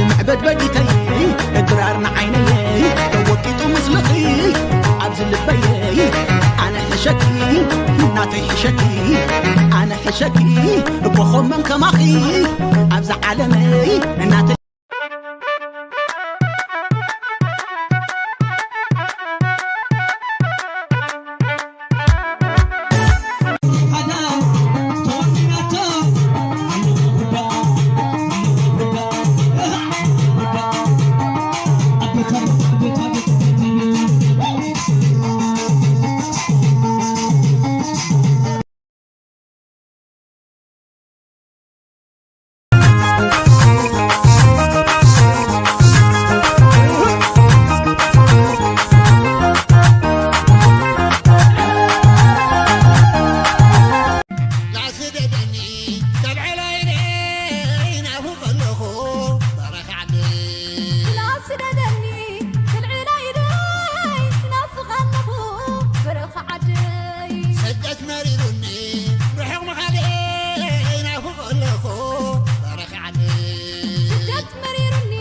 መዕበድበዲተይ ድራር ንዓይነይ ተወቂጡ ምስልኺ ኣብዚ ልበይ ኣነ ሕሸኪ ናተይ ሕሸኪ ኣነ ሕሸኪ እኮ ኾመን ከማኺ ኣብዚ ዓለመይ ናተይ ላስደደኒ ከልዕላይነ ይናፍቕ ኣለኹ በረኻ ዓደይ። ላስደደኒ ከልዕላይነ ይናፍቕ ኣለኹ በረኻ ዓደይ። ስደት መሪሩኒ ርሑቕ ምኻደይ ይናፍቕ ኣለኹ በረኻ ዓደይ። ስደት መሪሩኒ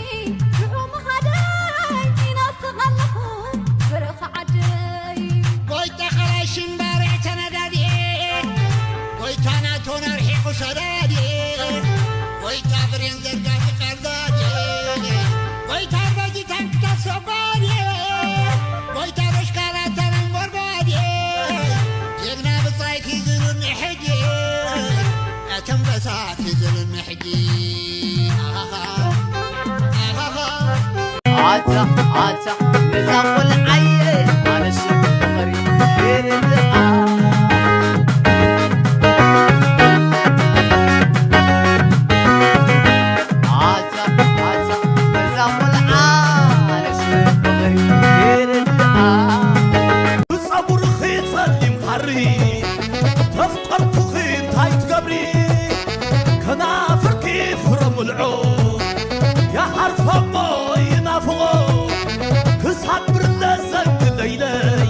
ርሑቕ ምኻደይ ይናፍቕ ኣለኹ በረኻ ዓደይ። ጎይታ ኸላሽን ባርዕ ተነዳድየ፣ ጎይታ ናቶን ኣርሒቑ ሰዳድየ፣ ጎይታ ብሬን ዘርጋፊ ቀርዳድየ፣ ጎይታ በጊታን ክታብ ሰጓድየ፣ ጎይታ በሽካራ ተረንጎርጓድየ፣ ጀግና ብጻይት ይዝሉኒ ሕጂ፣ እቶም በሳት ይዝሉኒ ሕጂ። ኣታ ኣታ ነዛ ቆልዓየ ኣነስ ፍቕሪ ይርድኣ። ኣታ ኣታ ነዛ ቆልዓ ኣነስ ፍቕሪ ይርድኣ። ብጸጉርኺ ጸሊም ሃሪ ተፍቀርኩኺ እንታይ ትገብሪ? ከናፍርኪ ፍረ ምልዖ ይሓርፎ እሞ ይናፍቖ ክሳብ ብርለ ዘንጊ ለይለይ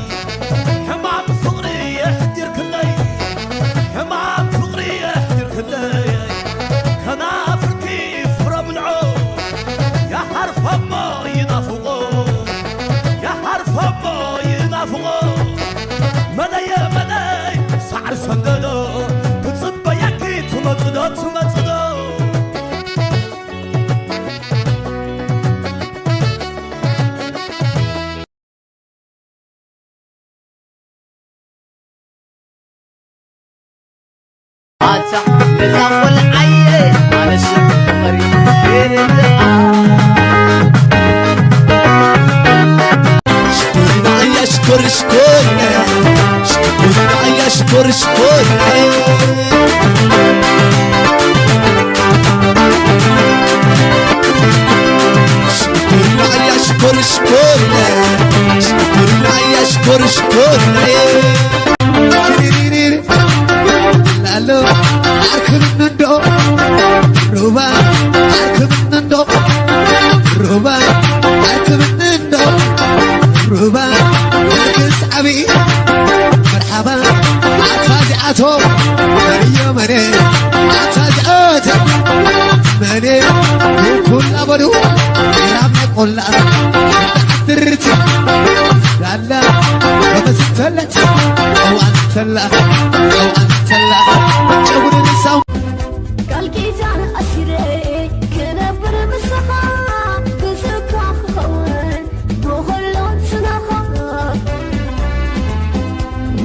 ሕማም ፍቕሪ የሕዲርክለይ ሕማም ፍቕሪ የሕዲርክለይ ከናፍርኪ ፍረ ምልዖ ይሓርፎ እሞ ይናፍቖ ይሓርፎ እሞ ይናፍቖ መለየ መለይ ሳዕሪ ሰንደዶ ክጽበየኪ ትመጽዶ ትመጽዶ ኣታ ነዛ ቆልዓየ ኣነስ ፍቕሪ ይርድኣ። ሽኮሪና እያ ሽኮር ሽኮር ሽኮሪና እያ ሽኮር ሽኮር ሽኮሪና እያ ሽኮር ሽኮር ሽኮሪና እያ ሽኮር ሽኮር ላሎ ኣርክብኒ እንዶ ሩባ ኣርክብኒ እንዶ ሩባ ኣርክብኒ እንዶ ሩባ ኣርክስ ዓብዪ መርሓባ ኣታ እዚኣቶ መርዮ መሬ ኣታ እዚኣቶ መሬ ኩላ በሉ ራብ ቆላ ትርት ዳላ ወበስተለት ኣዋን ተላ ኣዋን ተላ ጨጉሪ ንሳው ቃል ኪዳን ኣሲረ ክነብር ምሳኻ ብዝካ ክኸውን ብኹሉ ስናኻ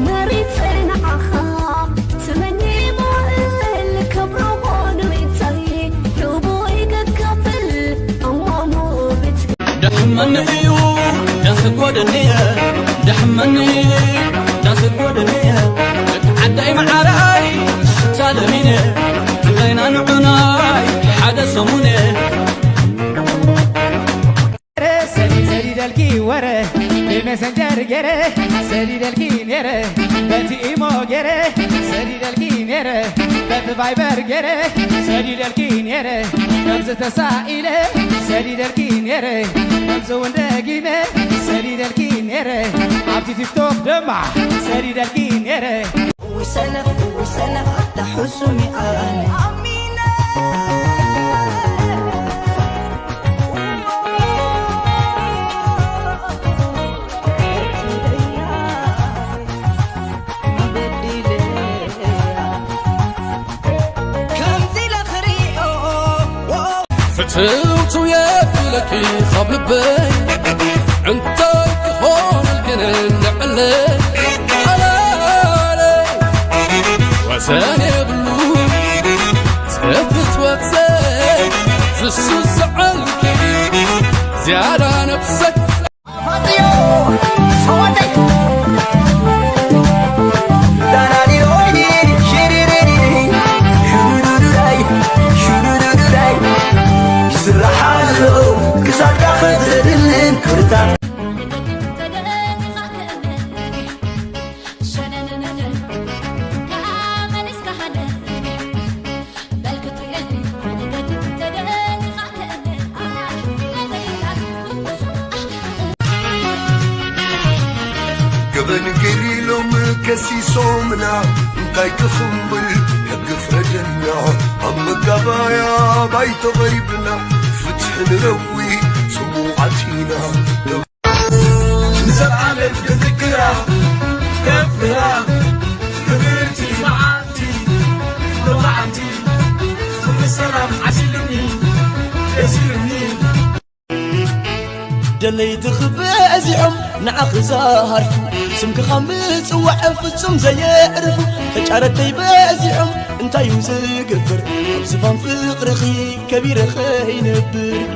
መሪጸ ንዓኻ ትመኒ መዋእል ከብረኾ ንሪታይ ሕቡይ ከካፍል እማሙ ቤት ደሕመኒ እዩ ደስጎደኒ ደሕመኒ ደስጎደኒ ደቂ ዓዳይ መዓራይ ሳለሚነ ትለይና ንዑናይ ሓደ ሰሙነ ሰዲ ሰዲደልኪ ወረ ብሜሰንጀር ገረ ሰዲደልኪ ነረ በቲ ኢሞ ገረ ሰዲደልኪ ነረ በቲ ቫይበር ገረ ሰዲደልኪ ነረ ከምዚ ተሳኢለ ሰዲደልኪ ነረ ከምዚ እውን ደጊመ ሰዲደልኪ ነረ ኣብቲ ቲክቶክ ድማ ሰዲደልኪ ነረ እውይ ሰነፍ እውይ ሰነፍ ኣታ ሕሱም ኣነ ኣሚነ ትውትው የብለኪ ካብ ልበይ እንታይ ክኾነልክን ንዕለይ ሓላለይ ወሰን የብሉ ዝፍትወት ዝስስዐልኪ ዝያዳ ነብሰይ ገበን ገይሩ ኢሎም ከሲሶምና እንታይ ክኽምብል ሕጊ ፍረደና ኣብ መጋባያ ባይቶ ቀሪብና ፍትሒ ንረዊ ጽሙዓት ኢና ንዘለዓለም ክዝክራ ከብራ ክብርቲ መዓልቲ ሎማዓንቲ ኩሉ ሰላም ዓሲሉኒ ደሲሉኒ ደለይቲ ክበዚሖም ንዓኺ ዝሃርፉ ስምኪ ካብ ምፅዋዕ ፍፁም ዘየዕርፉ ተጫረተይ በዚሖም እንታይ እዩ ዝግብር ኣብ ዝፋን ፍቅርኺ ከቢረ ከይነብር